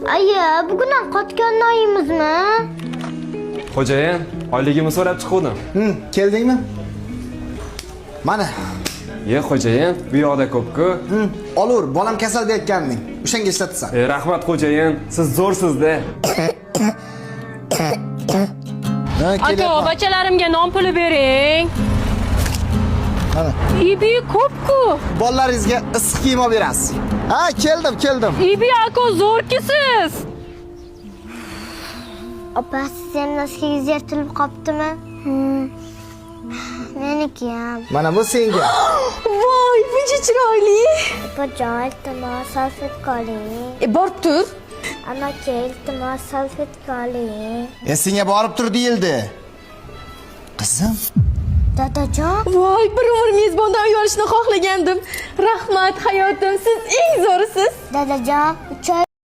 Aya, bugun ham qotgan noyimizmi? Xo'jayin, oyligimni so'rab chiquvdim. Keldingmi? Mana, Ye, xo'jayin, bu yoqda ko'p-ku. Olur, bolam kasal deyotganding. O'shanga ishlatasan. E, rahmat xo'jayin, siz zo'rsiz-da. Ha, Aka, kelyapman. bachalarimga non puli bering. Mana. Ibi ko'p-ku. Bolalaringizga issiq kiyim olib berasiz. Ha, keldim, keldim. Ibi aka, zo'rkisiz. Opa, siz ham noskingiz yirtilib qoptimi? Meniki ham. Mana bu senga. Voy, buncha chiroyli. Opajon, iltimos salfetka oling. E, borib tur. Amaki, iltimos salfetka oling. E, senga borib tur deyildi. Qizim, Dadajon, Voy, bir umr mezbondan uy olishni xohlagandim. Rahmat hayotim, siz eng zo'risiz. dadajon, choy